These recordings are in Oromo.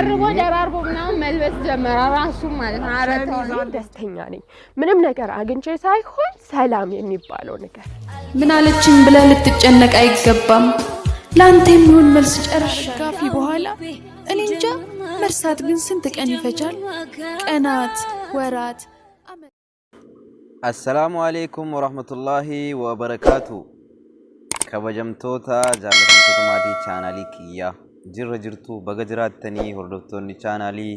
ደርቦ ደራርቦ ምናምን መልበስ ጀመረ ራሱ ማለት ነው። ኧረ ተው። ደስተኛ ነኝ። ምንም ነገር አግኝቼ ሳይሆን ሰላም የሚባለው ነገር። ምን አለችኝ ብለህ ልትጨነቅ አይገባም። ለአንተ የሚሆን መልስ ጨርሻ ካፊ በኋላ እኔ እንጃ። መርሳት ግን ስንት ቀን ይፈጃል? ቀናት፣ ወራት። Assalaamu alaikum warahmatullaahi wabarakaatu. Kabajamtoota jaallatamtoota maatii chaanaalii kiyyaa, jirra jirtu, baga jiraattanii. Hordoftoonni chaanaalii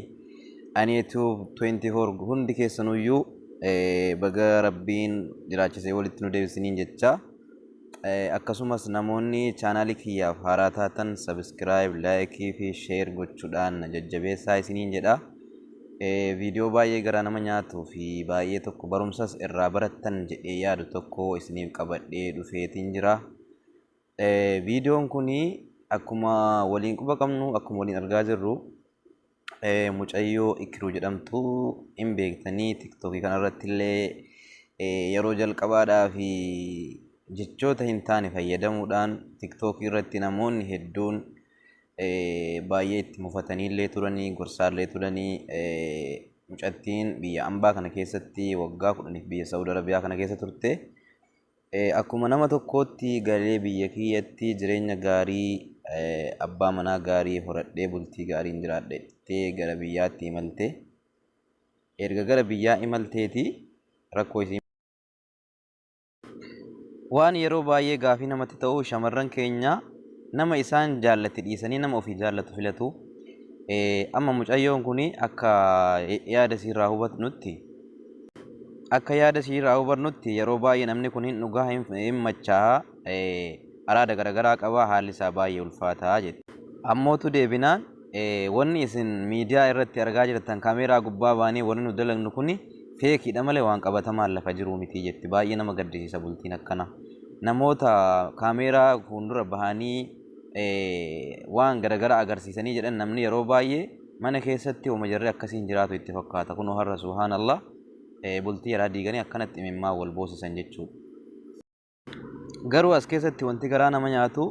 Aneetuub 24 hundi keessanuyyuu baga Rabbiin jiraachisee walitti nu deebisiniin jecha. Akkasumas namoonni chaanaalii kiyyaaf haaraa taatan subscribe, like fi share gochuudhaan na jajjabeessaa isiniin jedha. Viidiyoo baay'ee garaa nama nyaatuu fi baay'ee tokko barumsas irraa barattan jedhee yaadu tokko isiniif qabadhee dhufeetiin jira. Viidiyoon kun akkuma waliin quba qabnu, akkuma waliin argaa jirru, mucayyoo Ikiruu jedhamtu hin beektanii. Tiktookii kanarratti illee yeroo jalqabaadhaa fi jechoota hin taane fayyadamuudhaan Tiktookii irratti namoonni hedduun baay'ee itti mufatanii illee turanii, gorsaallee turanii. Mucattiin biyya ambaa kana keessatti waggaa 10f biyya Saawud Arabiyaa kana keessa turte. Akkuma nama tokkootti galee biyya kiyyatti jireenya gaarii, abbaa manaa gaarii horadhee bultii gaariin jiraadha jettee gara biyyaatti imalte. Erga gara biyyaa imalteeti rakkoo isii. Waan yeroo baay'ee gaafii namatti ta'u, shamarran keenya nama isaan jaallate dhiisanii nama ofii jaallatu filatu. Amma mucayyoon kun akka yaada isiirraa hubannutti yeroo baay'ee namni kun hin dhugaa, hin machaa'a, araada garaagaraa qaba, haalli isaa baay'ee ulfaataa jetti. Ammootu deebinaan wanni isin miidiyaa irratti argaa jirtan, kaameeraa gubbaa baanee wanni nu dalagnu kun feekiidha malee waan qabatamaan lafa jiru miti jetti. Baay'ee nama gaddisiisa bultiin akkana. Namoota kaameeraa fuuldura bahanii waan garaagaraa agarsiisanii jedhan, namni yeroo baay'ee mana keessatti homa jarri akkasiin jiraatu itti fakkaata. Kunoo har'a, subhaanallah, bultii yaraa diiganii akkanatti imimmaa wal boosisan jechuudha. Garuu as keessatti wanti garaa nama nyaatu,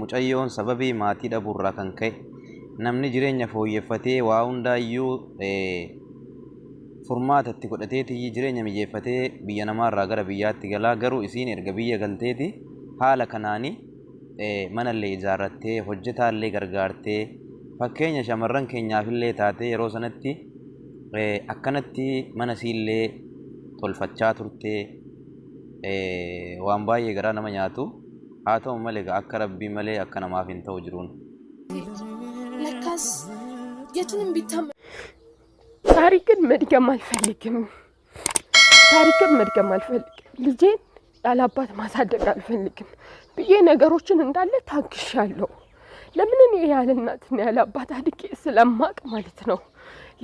mucayyoon sababii maatii dhabuurraa kan ka'e, namni jireenya fooyyeffatee waa hundaayyuu furmaata itti godhateeti jireenya mijeeffatee biyya namaarraa gara biyyaatti galaa. Garuu isiin erga biyya galteeti haala kanaanii manallee ijaarrattee, hojjetaallee gargaartee, fakkeenya shamarran keenyaafillee taatee, yeroo sanatti akkanatti mana isiillee tolfachaa turtee, waan baay'ee garaa nama nyaatu. Haa ta'u malee akka Rabbii malee akka namaaf hin ta'u jiruun. ለካስ የቱንም ቢታመን ታሪክን መድገም አልፈልግም። ታሪክን መድገም አልፈልግም። ልጄን ያለ አባት ማሳደግ አልፈልግም ብዬ ነገሮችን እንዳለ ታግሻለሁ። ለምን እኔ ያለ እናትና ያለ አባት አድጌ ስለማቅ ማለት ነው።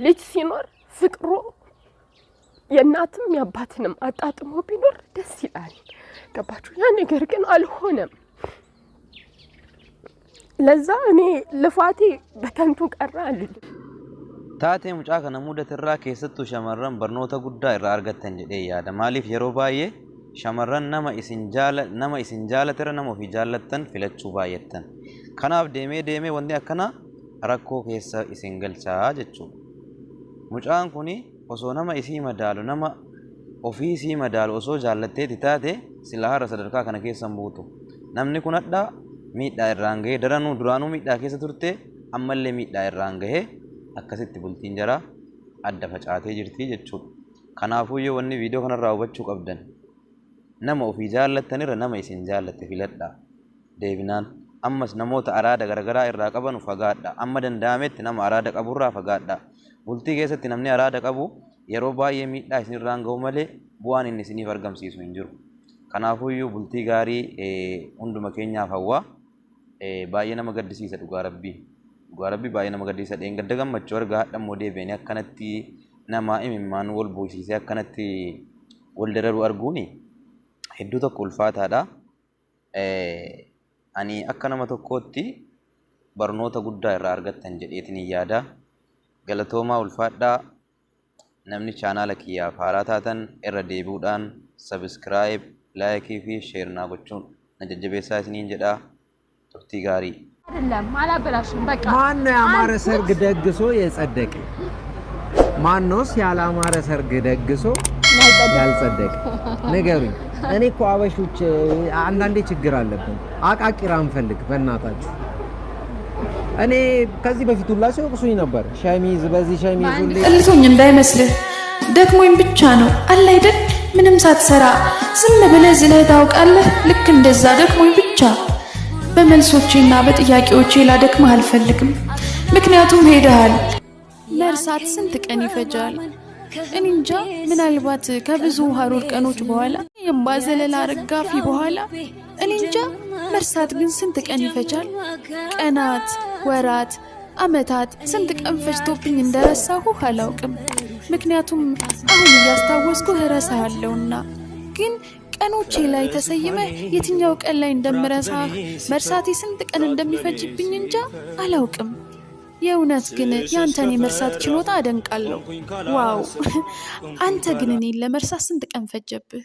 ልጅ ሲኖር ፍቅሩ የእናትም የአባትንም አጣጥሞ ቢኖር ደስ ይላል። ገባችሁ? ያ ነገር ግን አልሆነም። ለዛ እኔ ልፋቴ በከንቱ ቀረ አልልም። Taatee mucaa kana mudatirraa keessattuu shamarran barnoota guddaa irraa argattan jedhee yaada. Maaliif, yeroo baay'ee shamarran nama isin jaalaterra nama ofii jaallattan filachuu baay'attan. Kanaaf deemee deemee wanti akkana rakkoo keessa isin galchaa jechuudha. Mucaan kun osoo nama isii madaalu, nama ofii isii madaalu osoo jaallatteeti taate, sila har'a sadarkaa kana keessa hin buutu. Namni kun hadhaa miidhaa irraan gahee, daranuu duraanuu miidhaa keessa turte, ammallee miidhaa irraan gahee akkasitti bultiin jaraa adda facaatee jirti jechuudha. Kanaafuu yoo wanni viidiyoo kanarraa hubachuu qabdan, nama ofii jaallattanirra nama isin jaallatte filadhaa. Deebinaan ammas namoota araada garaagaraa irraa qabanu fagaadha. Amma danda'ametti nama araada qaburraa fagaadha. Bultii keessatti namni araada qabu yeroo baay'ee miidhaa isinirraan gahu malee bu'aan inni isiniif argamsiisu hin jiru. Kanaafuyyuu bultii gaarii hunduma keenyaaf hawwaa. Baay'ee nama gaddisiisa, dhugaa Rabbii. Dhugaa Rabbii, baay'ee nama gaddisiisa. Dheengadda gammachuu argaa, hadha immoo deebi'anii akkanatti nama imimmaan wal buusisee akkanatti wal dararuu arguuni hedduu tokko ulfaataadha. Ani akka nama tokkootti barnoota guddaa irraa argattan jedheetiin hin yaada. Galatoomaa, ulfaadhaa. Namni chaanaala kiyyaaf haaraa taatan irra deebi'uudhaan subscribe, like fi share naa gochuun na jajjabeessaa isiniin jedhaa. Turtii gaarii. አይደለም አላበላሽም። በቃ ማን ነው ያማረ ሰርግ ደግሶ የጸደቀ? ማነውስ ያላማረ ሰርግ ደግሶ ያልጸደቀ? ንገሩኝ። እኔ እኮ አበሾች አንዳንዴ ችግር አለብን። አቃቂራ አንፈልግ በእናታችሁ። እኔ ከዚህ በፊት ሁላ ሲወቅሱኝ ነበር። ሸሚዝ በዚህ ሸሚዝ ሁሌ ጠልቶኝ እንዳይመስልህ ደክሞኝ ብቻ ነው። አለ አይደል ምንም ሳትሰራ ዝም ብለህ ዝለህ ታውቃለህ። ልክ እንደዛ ደክሞኝ ብቻ። በመልሶቼና በጥያቄዎቼ ላደክምህ አልፈልግም፣ ምክንያቱም ሄደሃል። መርሳት ስንት ቀን ይፈጃል? እኔ እንጃ። ምናልባት ከብዙ ሀሩር ቀኖች በኋላ፣ የእምባ ዘለላ ረጋፊ በኋላ፣ እኔ እንጃ። መርሳት ግን ስንት ቀን ይፈጃል? ቀናት፣ ወራት፣ አመታት ስንት ቀን ፈጅቶብኝ እንደረሳሁህ አላውቅም። ምክንያቱም አሁን እያስታወስኩህ እረሳሃለሁና። ግን ቀኖቼ ላይ ተሰይመህ የትኛው ቀን ላይ እንደምረሳህ፣ መርሳቴ ስንት ቀን እንደሚፈጅብኝ እንጃ አላውቅም። የእውነት ግን ያንተን የመርሳት ችሎታ አደንቃለሁ። Wow! አንተ ግን እኔን ለመርሳት ስንት ቀን ፈጀብህ?